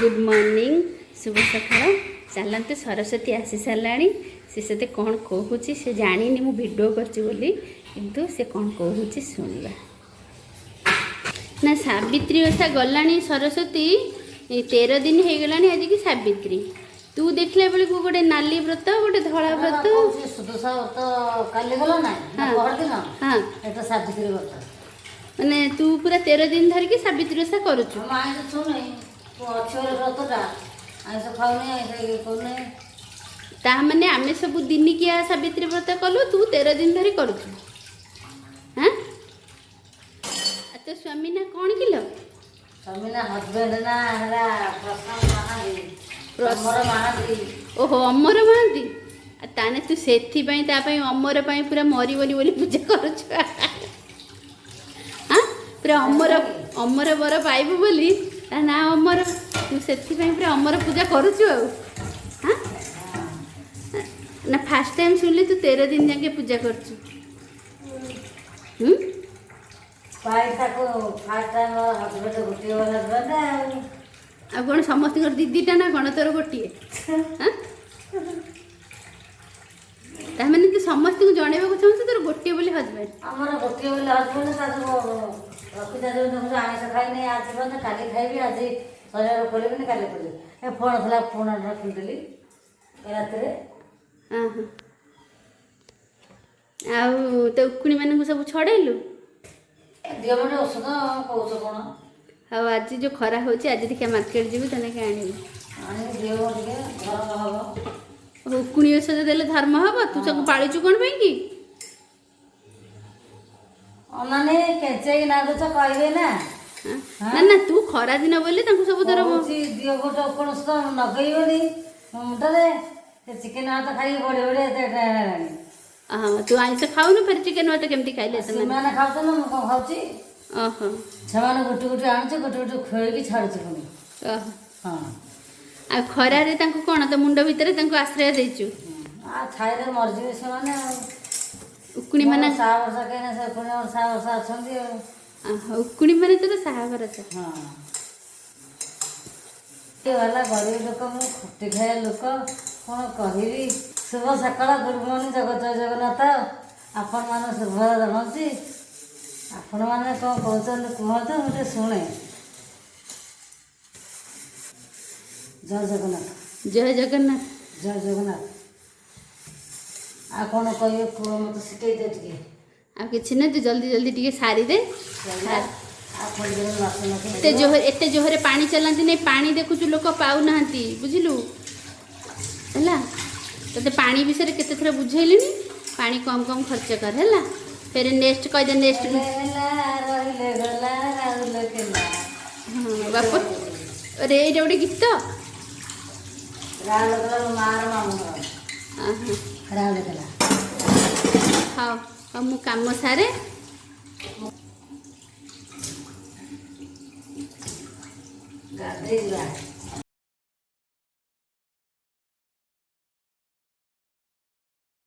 Good morning, ଶୁଭ ସକାଳ। ଚାଲନ୍ତୁ, ସରସ୍ୱତୀ ଆସି ସାରିଲାଣି। ସେ ସେତେ କ'ଣ କହୁଛି ସେ ଜାଣିନି ମୁଁ ଭିଡ଼ିଓ କରିଛି ବୋଲି, କିନ୍ତୁ ସେ କ'ଣ କହୁଛି ଶୁଣିବା। ନା, ସାବିତ୍ରୀ ଓଷା ଗଲାଣି ସରସ୍ୱତୀ, 13 ଦିନ ହେଇଗଲାଣି ଆଜିକି ସାବିତ୍ରୀ। ତୁ ଦେଖିଲା ବେଳକୁ ଗୋଟେ ନାଲି ବ୍ରତ, ଗୋଟେ ଧଳା ବ୍ରତ। କହୁଛି, ସୁଦଶା ବ୍ରତ କାଲି ଗଲା ନା ନା ପହରଦିନ? ହଁ। ଏଟା ସାବିତ୍ରୀ ବ୍ରତ। ମାନେ ତୁ ପୁରା 13 ଦିନ ଧରିକି ସାବିତ୍ରୀ ଓଷା କରୁଛୁ? ମୁଁ ଆଇଁଷ ଛୁଉନି। ତୁ ଅଛି ବୋଲି ବ୍ରତଟା, ଆଇଁଷ ଖାଉନି, ଆଇଁଷ ଇଏ କରୁନି। ତା ମାନେ ଆମେ ସବୁ ଦିନିକିଆ ସାବିତ୍ରୀ ବ୍ରତ କଲୁ, ତୁ 13 ଦିନ ଧରି କରୁଛୁ। ହାଁ, ଆଉ ତୋ ସ୍ୱାମୀ ନା କ'ଣ କିଲୋ? ସ୍ୱାମୀ ନା, ହଜବେଣ୍ଡ ନା ହେଲା ପ୍ରଶାନ୍ତ ମହାନ୍ତି, ଅମର ମହାନ୍ତି। ଓହୋ, ଅମର ମହାନ୍ତି। ଆଉ ତାହେଲେ ତୁ ସେଥିପାଇଁ ତା ପାଇଁ, ଅମର ପାଇଁ ପୁରା ମରିବନି ବୋଲି ପୂଜା କରୁଛୁ। ହାଁ, ପୁରା ଅମର ଅମର ବର ପାଇବୁ ବୋଲି, ତା ନାଁ ଅମର, ତୁ ସେଥିପାଇଁ ପୁରା ଅମର ପୂଜା କରୁଛୁ ଆଉ। ହାଁ, ନା, ଫାର୍ଷ୍ଟ ଟାଇମ୍ ଶୁଣିଲି ତୁ 13 ଦିନ ଯାକେ ପୂଜା କରୁଛୁ। ହୁଁ। ପାଇ ତାକୁ ଫାର୍ଷ୍ଟ ଟାଇମ୍ ହଜବେଣ୍ଡ, ଗୋଟିଏ ହଜବେଣ୍ଡ ଆଉ। ଆଉ କ'ଣ ସମସ୍ତଙ୍କର ଦି ଦିଟା ନା କ'ଣ, ତୋର ଗୋଟିଏ? ହାଁ, ତା ମାନେ ତୁ ସମସ୍ତଙ୍କୁ ଜଣେଇବାକୁ ଚାହୁଁଛୁ ତୋର ଗୋଟିଏ ବୋଲି ହଜବେଣ୍ଡ। ଆମର ଗୋଟିଏ ବୋଲି ହଜବେଣ୍ଡ। ତାକୁ ରଖିତା ଯୋଉ ଦେଖୁଛୁ, ଆଇଁଷ ଖାଇନି ଆଜି ପର୍ଯ୍ୟନ୍ତ। କାଲି ଖାଇବି। ଆଜି ଶନିବାର ଖୋଲିବିନି, କାଲି ଖୋଲିବି। ଏ ଫୋନ୍ ଥିଲା, ଫୋନ୍ ଖୋଲିଦେଲି ରାତିରେ। ହଁ, ଆଉ ତୋ ଉକୁଣି ମାନଙ୍କୁ ସବୁ ଛଡ଼େଇଲୁ? ଦିଅ ଗୋଟେ ଔଷଧ କହୁଛ କ'ଣ? ଆଉ ଆଜି ଯେଉଁ ଖରା ହେଉଛି, ଆଜି ଦେଖିବା ମାର୍କେଟ ଯିବୁ, ତାହେଲେ ଆଣିବୁ। ଆଣିକି ଦିଅ ଟିକେ, ଗରମ ହବ। ଉକୁଣି ଔଷଧ ଦେଲେ ଧର୍ମ ହବ? ତୁ ତାକୁ ପାଳିଛୁ କ'ଣ ପାଇଁ କି? ଅନାନି, କେଞ୍ଚେଇକି ନାଗୁଛ କହିବେ ନା। ହଁ? ନା ନା, ତୁ ଖରା ଦିନ ବୋଲି ତାଙ୍କୁ ସବୁ ତୋର କହୁଛି, ଦିଅ ଗୋଟେ ଉକୁଣି ଔଷଧ, ଲଗେଇବନି ମୁଣ୍ଡରେ। ସେ ଚିକେନ ଭାତ ଖାଇକି ବଢି ବଢି ଏତେ ହେଲାଣି। ହଁ, ତୁ ଆଇଁଷ ଖାଉନୁ, ଫେର ଚିକେନ ଭାତ କେମିତି ଖାଇଲେ ସେମାନେ? ସେମାନେ ଖାଉଛନ୍ତି, ମୁଁ କ'ଣ ଖାଉଛି? ଓହୋ। ସେମାନେ ଗୋଟେ ଗୋଟେ ଆଣୁଛି, ଗୋଟେ ଗୋଟେ ଖୁଆଇକି ଛାଡୁଛି ପୁଣି। ଓହୋ। ହଁ। ଆଉ ଖରାରେ ତାଙ୍କୁ କ'ଣ ତୋ ମୁଣ୍ଡ ଭିତରେ ତାଙ୍କୁ ଆଶ୍ରୟ ଦେଇଛୁ? ଆଉ ଛାଇରେ ମରିଯିବେ ସେମାନେ ଆଉ। ଉକୁଣି ମାନେ ସାହା ଭରସା କାହିଁକି ନା, ସେ ଉକୁଣି ମୋର ସାହା ଭରସା ଅଛନ୍ତି ଆଉ। ଓହୋ, ଉକୁଣି ମାନେ ତୋର ସାହା ଭରସା। ହଁ, ହେଲା ଗରିବ ଲୋକ ମୁଁ, ଖଟି ଖାଇବା ଲୋକ, କ'ଣ କହିବି? ଶୁଭ ସକାଳ, ଗୁଡ୍ ମର୍ଣ୍ଣିଂ, ଜଗତ ଜଗନ୍ନାଥ। ଆପଣମାନେ ଶୁଭ ଜଣାଉଛି। ଆପଣମାନେ କ'ଣ କହୁଛନ୍ତି କୁହନ୍ତୁ, ମୁଁ ଟିକେ ଶୁଣେ। ଜୟ ଜଗନ୍ନାଥ। ଜୟ ଜଗନ୍ନାଥ। ଜୟ ଜଗନ୍ନାଥ। ଆଉ କ'ଣ କହିବେ କୁହ, ମୋତେ ଶିଖେଇ ଦିଅ ଟିକେ। ଆଉ କିଛି ନାହିଁ, ତୁ ଜଲ୍ଦି ଜଲ୍ଦି ଟିକେ ସାରିଦେ। ଆଉ ଖୋଲିଦେଲେ ବାସନ। ଏତେ ଜୋରରେ, ଏତେ ଜୋରରେ ପାଣି ଚଲାନ୍ତି ନାହିଁ। ପାଣି ଦେଖୁଛୁ ଲୋକ ପାଉନାହାନ୍ତି, ବୁଝିଲୁ? ହେଲା, ତୋତେ ପାଣି ବିଷୟରେ କେତେ ଥର ବୁଝେଇଲିଣି। ପାଣି କମ୍ କମ୍ ଖର୍ଚ୍ଚ କର, ହେଲା? ଫେରେ ନେକ୍ସଟ କହିଦେ, ନେକ୍ସଟ। ହେଲା, ରହିଲେ ଗଲା ରାଉରକେଲା। ହଁ ବାପ, ଆରେ ଏଇଟା ଗୋଟେ ଗୀତ। ରାଉରକେଲା ମୋ ମାର ମାମୁଁ ଘର। ରାଉରକେଲା। ହଉ ହଉ, ମୁଁ କାମ ସାରେ। ଗାଧେଇ ଯିବା।